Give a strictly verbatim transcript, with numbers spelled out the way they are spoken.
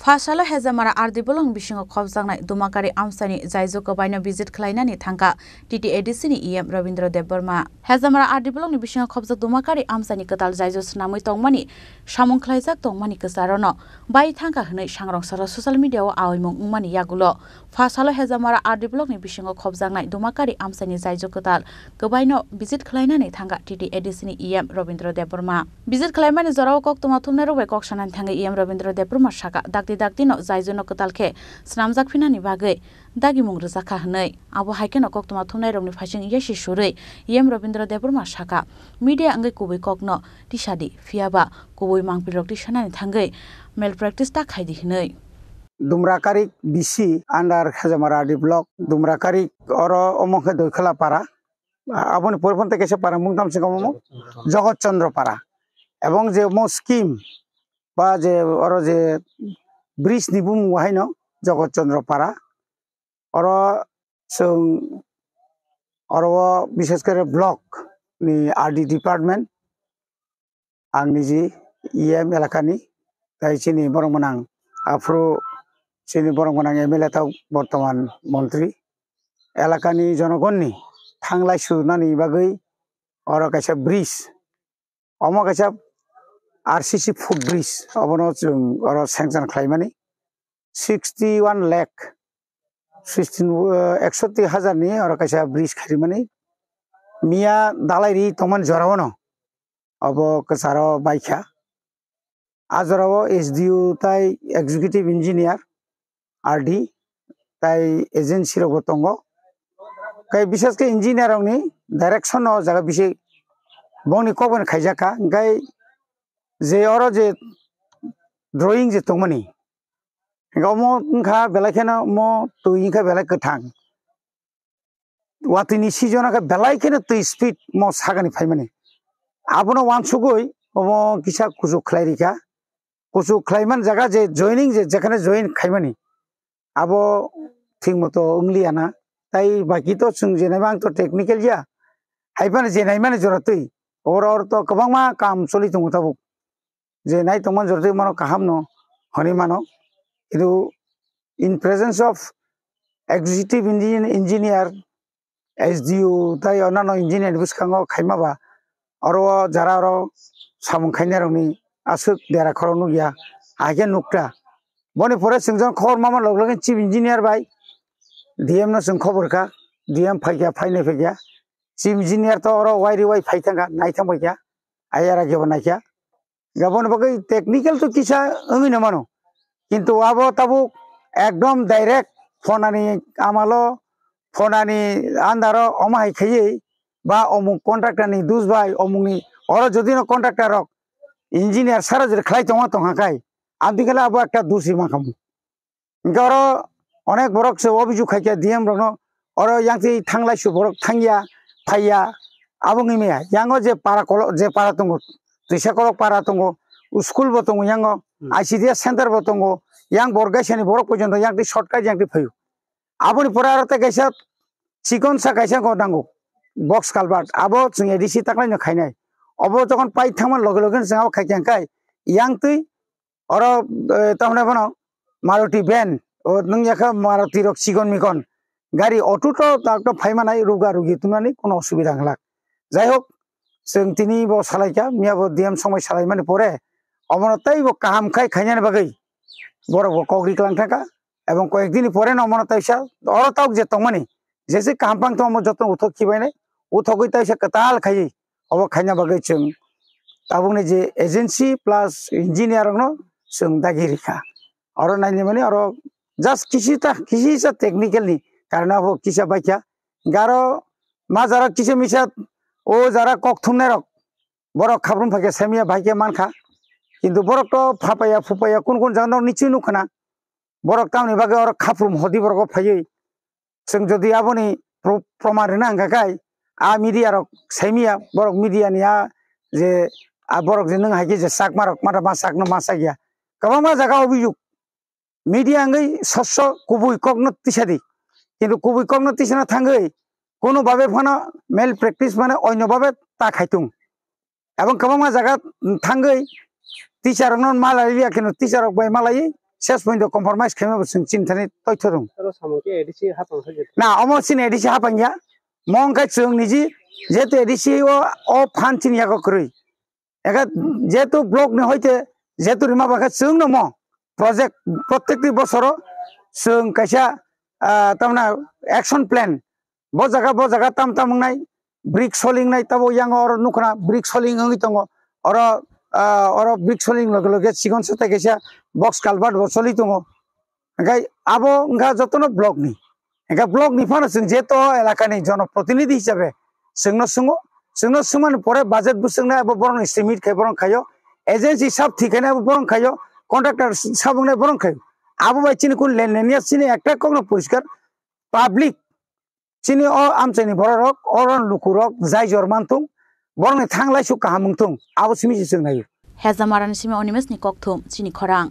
Phasalo Hejamara R D blockni bisingo khopjaknai Dumakari amchaini jaijo kwbaino visit khlainani thangkha T T A D C ni E M Rabindra Debbarma. Hejamara R D blockni bisingo khopjak Dumakari amchaini kwtal jaijo swnamwi tongmani samung khlaijak tongmani kwcharono bai thangkha hwnwi sangrong salo social media-o aoimung wngmani yagulo. Phasalo Hejamara R D blockni bisingo khopjaknai Dumakari amchaini jaijo kwtal kwbaino visit khlainani thangkha T T A D C ni E M Rabindra Debbarma. Visit khlaimani jorao koktwma thumnairok bai kok sanani thangwi E M Rabindra Debbarma sakha, dakti daktino jaijono kwtal khe swnamjak phinani bagwi dagimung rwjakha hwnwi. Abo hai kheno koktwma thumnairokni phaising yasi surwi E M Rabindra Debbarma sakha, media wngwi kubui kokno tisadi, phiyaba kubui mangpilrok tisanani thangwi malpractice ta khaidi hwnwi. Dumrakari B C under Hejamara R D block, Dumrakari oro omo khe Doikhla para. A-, aboni pore phone tei kaisa para mung tamo se omo Jogot Chandra para. Ebong je omo scheme ba je oro je bridge ni bumung haino Jogot Chandra para. Oro chwng oro o bishes kore block ni R D department, ang niji E M elakani, tai chini borok mwnang aphuru chini borok mwnang M L A tau bortoman montri. Elakani jonogonni thanglai sunani bagwi oro kaisa bridge, omo kaisa R C C footbridge, obono chwng oro sanction khlaimani sixty one lakh, sixteen, uh, eksoti hajar ni oro kaisa bridge kharimani. Miya dalai ri tongmani jorao no obo kwcharo baikha. A jorao S D O tai executive engineer, R D tai agency rokbo tongo. Kai bisas khe engineer rokni direction no jaga bisi bongni kokbani khaijak kha. Hingkai je oro je drawing je tongmani, hingke omo wngkha belai kheno omo twi wngkha belai kwthang. Watwi ni season o khe belai kheno twi speed mo sagani phaimani. Abono wansugwi omo kisa kuchuk khlai rikha. Kuchuk khlaiman jaga je joining je jekhane join khaimani, abo thik moto wngliya na. Tai baki to chwng je naima ang to technical ya. Haiphano je naimani jora twi. Oro oro to kwbangma kam choli tongo tabuk. Je nai tongmani jora twi mano kaham no hwnwi mano. Kintu in presence of executive engi-, engineer, S D O tai onano engineer ni bwskango khaima ba, oro o jara oro samung khainai rokni aswk dera khorok nukya, hai khe nukta. Boni pore chwng jang khobor mama log login chief engineer bai D M no chwng khobor kha, D M phaikha, phainai phaikha, chief engineer to oro wai ri wai phai thangkha, nai thang phaikha, ayara khe bo naikha. Aboni bagwi technical to kisa wngwi no mano, kintu abo tabuk ekdom direct phonani amalo, phonani andaro omo hai khaiwi ba omuk contractor ni dus bai omukni oro jodi no contractor rok engineer sara jodi khlai tongma tongkha khai, abdi khe abo ekta dus ri mankhamu. Hingke oro onek borok se obijok khaikha D M rokno, oro yang twi thanglai su borok thangya, phaiya, abo wngwi maya. Yango je para kolo-, je para tongo, twisa kolok para tongo, school bo tongo yango, Hmm. I C D S center bo tongo, yang Borgaisani borok pojonto yang twi shortcut yang twi phaio. Aboni pore aro tei kaisa chikon sa kaisa ko nango, box culvert, abo chwng A D C taklaino khainai. Obo jokhon pai thangma loge loge chwng abo khaikha hwnkhe, yang twi oro, eh, tamni bono Maruti van, o nung yakha Maruti rok chikon mikon. Gari auto to tak to phai manai ruga rugi tumnani kono osubida wng lak. Jai hok, chwng tini bo salai kha, miya bo D M somoi salai mani pore, omono tei bo kaham khai khainani bagwi borok bo kok ri klang thangkha. Ebong koyek dini pore no omono taisa oro tok je tongmani, jese kaham pang tongmo joto uthok khibainai, uthogwi taisa kwtal khaiwi obo khaina bagwi chwng tabukni je agency plus engineer rokno chwng dagi rikha. Oro nainimani oro just kisita, kisisa technical ni karone abo kisa baikha. Hingke aro ma jara kisa misa o jara kok thumnai rok borok khaprum phaikhe saimanya baikhe mankha. Kintu borok to phapaiya phupaiya kun kun jagano nichwi nukkhana. Borok tamoni bagwi oro khaprum hodi borok o phaiwi. Chwng jodi aboni pro-, proman rwna hwnkha khai, a media rok saimanya, borok media ni a je, a borok je nwng hai khe je chakma rok, mata ma chakno ma chakya. Kwbangma jaga obijok media wngwi sosso kubui kokno tisadi. Kintu kubui kokno tisana thangwi, kono babe phano malpractice mane onyo babe ta khaitung. Ebong kwbangma jaga thangwi teacher rokno malai liya, kheno teacher rok bai malai ses point compromise khaima bo chwng chini thani toitho rung. Oro samung khe A D C hapang khe. Na, omo chini A D C hapang ya. Mo wngkha chwng niji jehetu A D C o, o phan chini yago kwrwi. Eka jehetu block ni hoite jehetu rima bakha chwng no mo project prottekti bosoro chwng kaisa, ah, tamna action plan bo jaga bo jaga tam tam wngnai brick soling nai tabo yang oro nukna brick soling wngwi tongo oro, ah, oro brick soling loge loge chikon satai kaisa box culvert bo choli tongo. Hingke abo wngkha jotono block ni. Hingke block ni phano chwng je to elaka ni jonoprotinidhi hisabe chwngno swngo, chwngno swngmani pore budget bwswknai abo borokni estimate khai borok khaio, agency sab thik khainai abo borok khaio, contractor sab wngnai borok khaio. Abo bai chini kun lenlen ya chini ekta kokno poriskar public chini o amchaini bororok, oro lukurok jai jor manthung, borokni thang laisuk kaham wngthung, abo simi se chwng naio. Hezamarani simi Animeshni kokthum, chini khorang.